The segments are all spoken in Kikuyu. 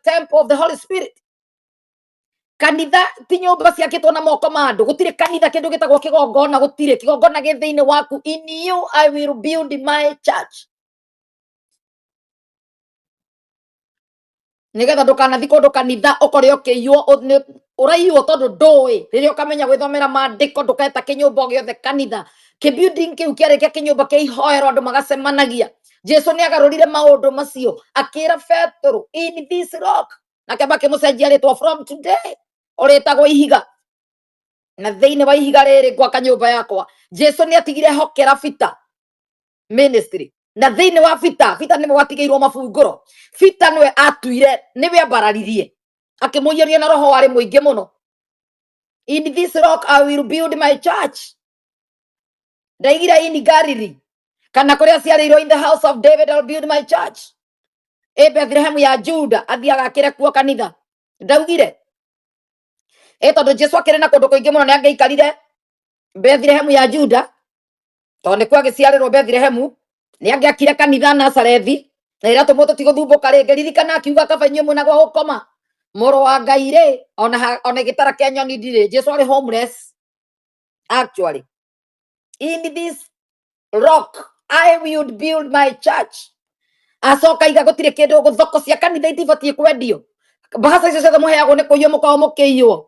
temple of the Holy Spirit. Kanitha ti nyũmba ciakĩtwo na moko ma andũ. Gũtirĩ kanitha kĩndũ gĩtagwo kĩgongona, gũtirĩ kĩgongona gĩ thĩinĩ waku. In you I will build my church. Nĩgetha ndũkanathiĩ kũndũ kanitha ũkore ũkĩiywo, ũraiywo tondũ ndũĩ. Rĩrĩa ũkamenya gwĩthomera maandĩko, ndũketa kĩnyũmba o gĩothe kanitha. Kĩbuilding kĩu kĩarĩ kĩa kĩnyũmba kĩa ihoero, andũ magacemanagia. Jesu nĩ agarũrire maũndũ macio, akĩra Petero, in this rock, nake makĩmũcenjia rĩtwa, from today ũrĩtagwo ihiga, na thĩinĩ wa ihiga rĩrĩ ngwaka nyũmba yakwa. Jesu nĩ atigire hokera Peter ministry, na thĩinĩ wa Peter, Peter nĩwe watigĩirwo mabungũro. Peter nĩwe atuire, nĩwe ambararirie, akĩmũiyũria na roho warĩ mũingĩ mũno. In this rock I will build my church. Ndaigire in Galilee kana kũrĩa ciarĩirwo, in the house of David I will build my church. Ĩ Bethlehem ya Juda athiaga akĩre kuo kanitha. Ndaugire ĩ tondũ Jesu akĩrĩ na kũndũ kũingĩ mũno, nĩ angĩaikarire Bethlehem ya Juda tondũ nĩkuo agĩciarĩrwo Bethlehemu. Nĩ angĩakire kanitha Nazarethi na ĩrĩa tũmũ tũtigũthumbũka rĩngĩ. Ririkana akiuga, kaba inyuĩ mwĩna gwa gũkoma, mũrũ wa Ngai rĩ, ona gĩtara kĩa nyoni ndirĩ. Jesu arĩ homeless actually. In this rock I will build my church. Acoka iga gũtirĩ kĩndũ, thoko cia kanitha itibatiĩ kwendio. Mbahaca icio ciothe mũheagwo nĩ kũiywo, mũkoragwo mũkĩiywo.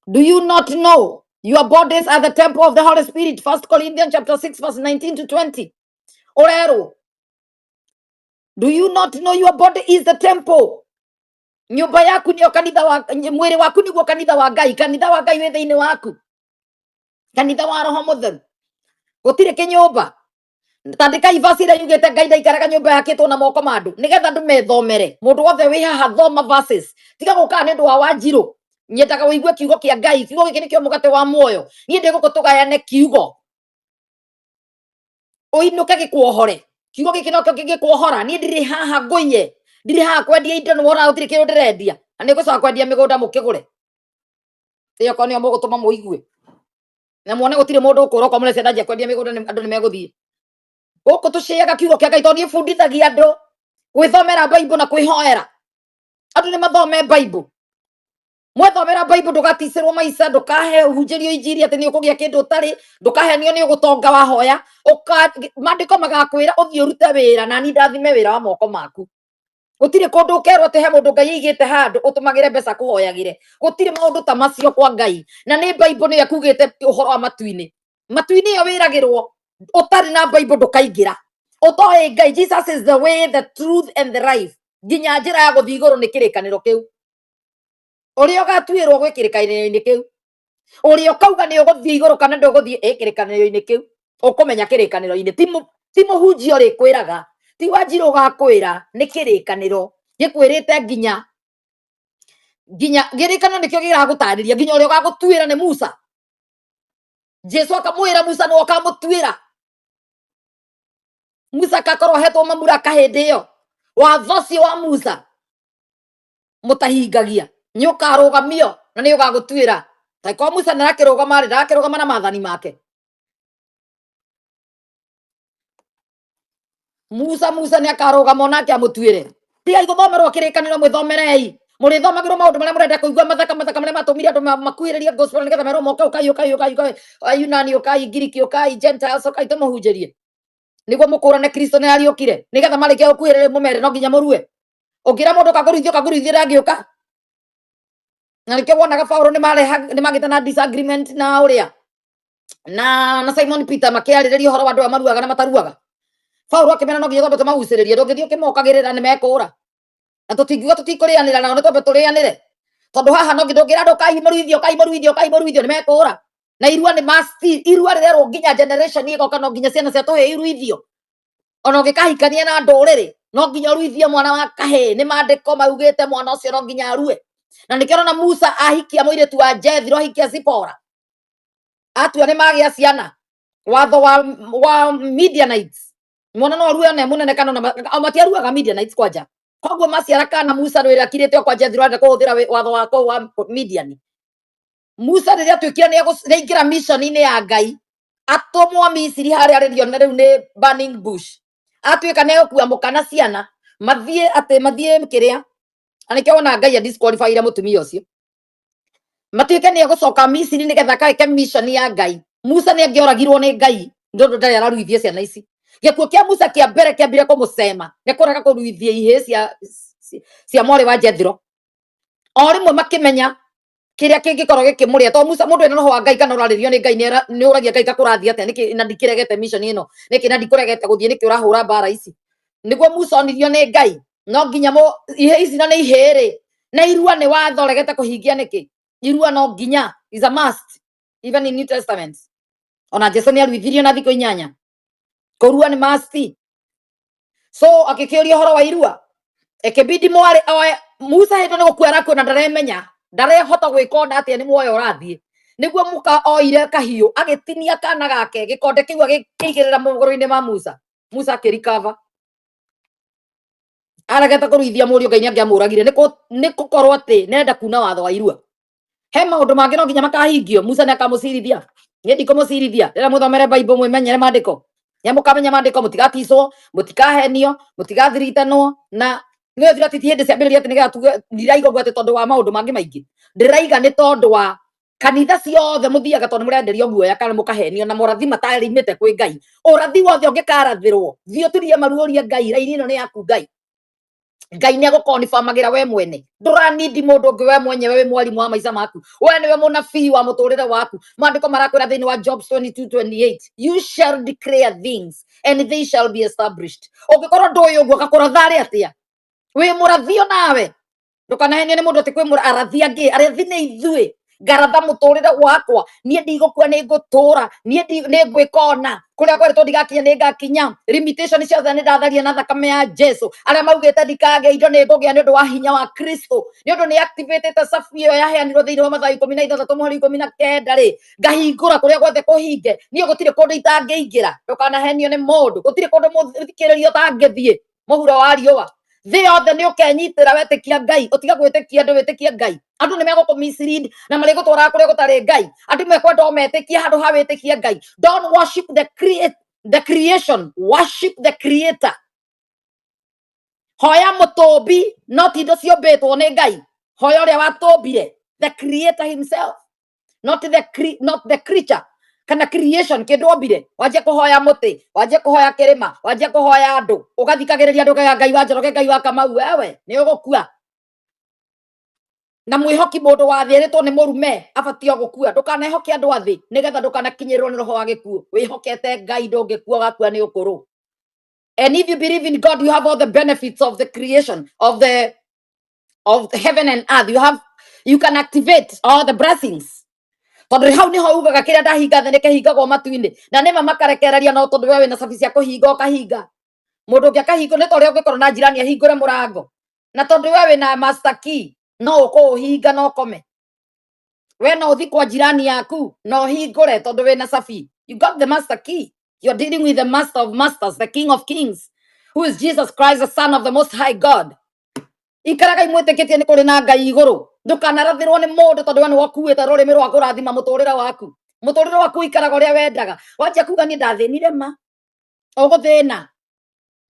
Do you not know your bodies are the temple of the Holy Spirit? First Corinthians chapter 6 verse 19 to 20. Ũrerwo, do you not know your body is the temple? Nyũmba yaku nĩyo kanitha wa, mwĩrĩ waku nĩguo kanitha wa Ngai. Kanitha wa Ngai wĩ thĩinĩ waku, kanitha wa Roho Mũtheru. Gũtirĩ kĩnyũmba. Tandĩkai verse ĩrĩa yugĩte Ngai ndaikaraga nyũmba yakĩtwo na moko ma andũ, nĩgetha andũ methomere. Mũndũ wothe wĩ haha, thoma verses. Tiga gũkaga nĩ ũndũ wa Wanjirũ. Nyendaga ũigue kiugo kĩa Ngai. Kiugo gĩkĩ nĩkĩo mũgate wa muoyo. Niĩ ndĩ gũkũ tũgayane kiugo, ũinũke gĩkuohore. Kiugo gĩkĩ nokĩo kĩngĩkuohora. Niĩ ndirĩ haha ngũiye, ndirĩ haha kwendia indo. Nĩ wona gũtirĩ kĩndũ ndĩrendia, na nĩ ngũcoka kwendia mĩgũnda mũkĩgũre. Ĩyo korwo nĩyo mũgũtũma mũigue na muone gũtirĩ mũndũ ũkũra. Okorwo mũrecia ndanjia kwendia mĩgũnda, andũ nĩ megũthiĩ. Gũkũ tũcĩaga kiugo kĩa Ngai, tondũ niĩ bundithagia andũ gwĩthomera Bible na kwĩhoera. Andũ nĩ mathome Bible. Mwethomera Bible, ndũgaticĩrwo maica, ndũkahe hunjĩrio injiri atĩ nĩ ũkũgĩa kĩndũ ũtarĩ, ndũkahenio nĩ ũgũtonga wahoya. Maandĩko magakwĩra ũthiĩ ũrute wĩra na ni ndathime wĩra wa moko maku. Gũtirĩ kũndũ ũkerwo atĩ he mũndũ Ngai aigĩte handũ ũtũmagĩre mbeca kũhoyagĩre. Gũtirĩ maũndũ ta macio kwa Ngai. Na nĩ Bible nĩyo ĩkugĩte ũhoro wa matu-inĩ. Matu-inĩ ĩyo wĩragĩrwo, ũtarĩ na Bible ndũkaingĩra, ũtoĩ Ngai. Jesus is the way, the truth and the life. Nginya njĩra ya gũthiĩ igũrũ nĩ kĩrĩkanĩro kĩu. Ũrĩa ũgatuĩrwo gwĩ kĩrĩkanĩro-inĩ kĩu, ũrĩa ũkauga nĩ ũgũthiĩ igũrũ kana ndũgũthiĩ, ĩ kĩrĩkanĩro-inĩ kĩu ũkũmenya. Kĩrĩkanĩro-inĩ ti mũhunjia ũrĩkwĩraga, ti Wanjirũ ũgakwĩra, nĩ kĩrĩkanĩro gĩkwĩrĩte. Nginya kĩrĩkanĩro nĩkĩo gĩragũtarĩria nginya ũrĩa ũgagũtuĩra nĩ Musa. Jesu akamwĩra Musa nĩwe ũkamũtuĩra. Musa akakorwo ahetwo mamuraka hĩndĩ ĩyo. Watho ũcio wa Musa mũtahingagia nĩ ũkarũgamio na nĩ ũgagũtuĩra. Takorwo Musa nĩ arakĩrũgama rĩ, ndarakĩrũgama na maathani make. Musa nĩ akarũgama onake amũtuĩre. Tigai gũthomerwo kĩrĩkanĩro, mwĩthomerei. Mũrĩthomagĩrwo maũndũ marĩa mũrenda kũigua, mathaka mathaka marĩa matũmire andũ makuhĩrĩrie gospel, nĩgetha merwo moke, ũkai, ũkai, ũkai, ũkai, Ayunani ũkai, Ngiriki ũkai, Gentiles ũkai, tũmũhunjĩrie nĩguo mũkũrane Kristo nĩ ariũkire. Nĩgetha marĩkia gũkuhĩrĩria, mũmere no nginya mũrue. Ũngĩra mũndũ kangũruithio, kangũruithio, ndangĩũka. Na nĩkĩo wonaga Paulo nĩ mareha nĩ magĩte na disagreement na ũrĩa na Simon Peter makĩarĩrĩria ũhoro wa andũ aya maruaga na mataruaga. Paulo akĩmera no nginya twambe tũmagucĩrĩrie. Ndũngĩthiĩ ũkĩmokagĩrĩra, nĩ mekũra. Na tũtingiuga tũtikũrĩanĩra nao, nĩ twambe tũrĩanĩre, tondũ haha no nginya ndũngĩra andũ kai mũruithio, kai mũruithio, kai mũruithio, nĩ mekũra. Na irua nĩ must, irua rĩrerwo nginya generation ĩgoka, no nginya ciana cia tũhĩĩ iruithio. Ona ũngĩkahikania na ndũrĩrĩ, no nginya ũruithie mwana wa kahĩĩ. Nĩ maandĩko maugĩte mwana ũcio no nginya arue. Na nĩkĩo ũrona Musa ahikia mũirĩtu wa Jethro, ahikia Zipora, atua nĩ magĩa ciana. Watho wa Midianites, mwana no arue ona e mũnene, kana ona o matiaruaga Midianites kwanja. Koguo maciara kana, Musa rwĩra akirĩte o kwa Jethro, arenda kũhũthĩra watho wa kũu wa Midiani. Musa rĩrĩa atuĩkire nĩ aingĩra mission-inĩ ya Ngai, atũmwo Misiri harĩa arĩrio na rĩu nĩ burning bush, atuĩka nĩ egũkua mũka na ciana mathiĩ, atĩ mathiĩ kĩrĩa Na nĩkĩo wona Ngai adisqualifyire mũtumia ũcio. Matuĩke nĩ egũcoka Misiri nĩgetha akawĩke mission ya Ngai. Musa nĩ angĩoragirwo nĩ Ngai nĩ ũndũ ndarĩ araruithie ciana ici. Gĩkuũ kĩa Musa kĩa mbere kĩambire kũmũcema nĩ kũrega kũruithia ihĩĩ cia mwarĩ wa Jethro. O rĩmwe makĩmenya kĩrĩa kĩngĩkorwo gĩkĩmũrĩa, tondũ Musa mũndũ ena roho wa Ngai kana ũrarĩrio nĩ Ngai nĩ ũragia Ngai ta kũrathiĩ atĩa, nĩkĩ na ndikĩregete mission ĩno, nĩkĩ na ndikũregete gũthiĩ, nĩkĩ ũrahũra mbara ici. Nĩguo Musa onirio nĩ Ngai no nginya ihĩĩ ici na nĩ ihĩĩ rĩ, na irua nĩ watho ũregete kũhingia nĩkĩ? Irua no nginya, is a must even in New Testament. Ona Jesu nĩ aruithirio na thikũ 8, kũrua nĩ must. So akĩkĩũria ũhoro wa irua, ĩkĩbidi mwarĩ oe Musa hĩndĩ nĩ gũkua arakua na ndaremenya, ndarehota gwĩka ona atĩa, nĩ muoyo ũrathiĩ. Nĩguo mũka oire kahiũ agĩtinia kana gake, gĩkonde kĩu agĩkĩigĩrĩra magũrũ-inĩ ma Musa. Musa akĩrikava. Aregete kũruithia mũriũ, Ngai nĩangĩamũragire nĩ gũkorwo atĩ nĩarenda kuna watho wa irua. He maũndũ mangĩ no nginya makahingio. Musa nĩakamũcirithia, niĩ ndikũmũcirithia. Rĩrĩa mũthomere Bible mwĩmenyere maandĩko, nĩ mũkamenya maandĩko, mũtigaticwo, mũtikahenio, mũtigathiritanwo. Na nĩyo thirati ti hĩndĩ ciambĩrĩria atĩ nĩgetha tuge ndiraiga ũguo atĩ tondũ wa maũndũ mangĩ maingĩ. Ndĩraiga nĩ tondũ wa kanitha ciothe mũthiaga tondũ mũrenderio guoya kana mũkahenio na morathi matarimĩte kwĩ Ngai. Ũrathi wothe ũngĩkarathĩrwo, thiĩ ũturie maru ũrie Ngai, raini ĩno nĩ yaku Ngai. Ngai nĩ agũkonifamagĩra we mwene. Ndũranindi mũndũ ũngĩ, we mwenyewe wĩ mwarimũ wa maica maku, we nĩwe mũnabii wa mũtũrĩre waku. Maandĩko marakwĩra thĩinĩ wa Jobs 22:28, you shall declare things and they shall be established. Ũngĩkorwo ndũĩ ũguo, gakũratha atĩa? Wĩ mũrathi onawe, ndũkanahenio nĩ mũndũ atĩ kwĩ arathi angĩ. Arathi nĩ ithuĩ. Ngaratha mũtũrĩre wakwa, niĩ ndigũkua nĩ ngũtũra, niĩ nĩ ngwĩka ona kũrĩa kwerĩtwo ndigakinya nĩ ngakinya. Limitation ciothe nĩ ndatharia na thakame ya Jesu. Arĩa maugĩte ndikagĩa indo nĩ ngũgĩa nĩ ũndũ wa hinya wa Kristo, nĩ ũndũ nĩ activatĩte cabi ĩyo yaheanirwo thĩinĩ wa Mathayo 16 mũhari 19 rĩ, ngahingũra kũrĩa guothe kũhinge. Niĩ gũtirĩ kũndũ itangĩingĩra. Ndũkanahenio nĩ mũndũ, gũtirĩ kũndũ mũthikĩrĩrio ũtangĩthiĩ mũhuro wa riũa. Thĩ yothe nĩ ũkenyitĩra wetĩkia Ngai, ũtiga gwĩtĩkia andũ, wĩtĩkie Ngai. Andũ nĩ megũkũ mislead na marĩgũtwaraga kũrĩa gũtarĩ Ngai. Andũ mekwenda o metĩkie handũ ha wĩtĩkie Ngai. Don't worship the creation, worship the creator. Hoya mũtũmbi, no ti indo ciũmbĩtwo nĩ Ngai. Hoya ũrĩa watũmbire, the creator himself, not the creature kana creation kĩndũ ombire. Wanjie kũhoya mũtĩ, wanjie kũhoya kĩrĩma, wanjie kũhoya andũ, ũgathikagĩrĩria andũ ũkauga Ngai wa Njoroge, Ngai wa Kamau, wewe nĩ ũgũkua. Na mwĩhoki mũndũ wa thĩ erĩtwo nĩ mũrume abatiĩ o gũkua. Ndũkanehoke andũ a thĩ nĩgetha ndũkanakinyĩrĩrwo nĩ roho wa gĩkuũ. Wĩhokete Ngai ndũngĩkua, ũgakua nĩ ũkũrũ. And if you believe in God, you have all the benefits of the creation of the heaven and earth. You can activate all the blessings. Tondũ hau niho ugaga kĩrĩa ndahinga thĩ nĩkĩhingagwo matu-inĩ, na nĩma makarekereria, no tondũ we wĩna cabi cia kũhinga ũkahinga. Mũndũ ũngĩ akahingũra nĩ ta ũrĩa ũngĩkorwo na njirani ahingũre mũrango, na tondũ we wĩna master key no ũkũũhinga na ũkome. We no ũthi kwa jirani yaku na ũhingũre tondũ wĩna cabi. You got the master key. You're dealing with the master of masters, the king of kings, who is Jesus Christ, the son of the most high God. Ikaragai mwĩtĩkĩtie nĩ kũrĩ na Ngai igũrũ. Ndũkanarathĩrwo nĩ mũndũ tondũ we nĩwe ũkuĩte rũrĩmĩ rwa kũrathima mũtũrĩre waku. Mũtũrĩre waku ũikaraga ũrĩa wendaga. Wanjia kuga niĩ ndathĩnire ma, ũgũthĩna.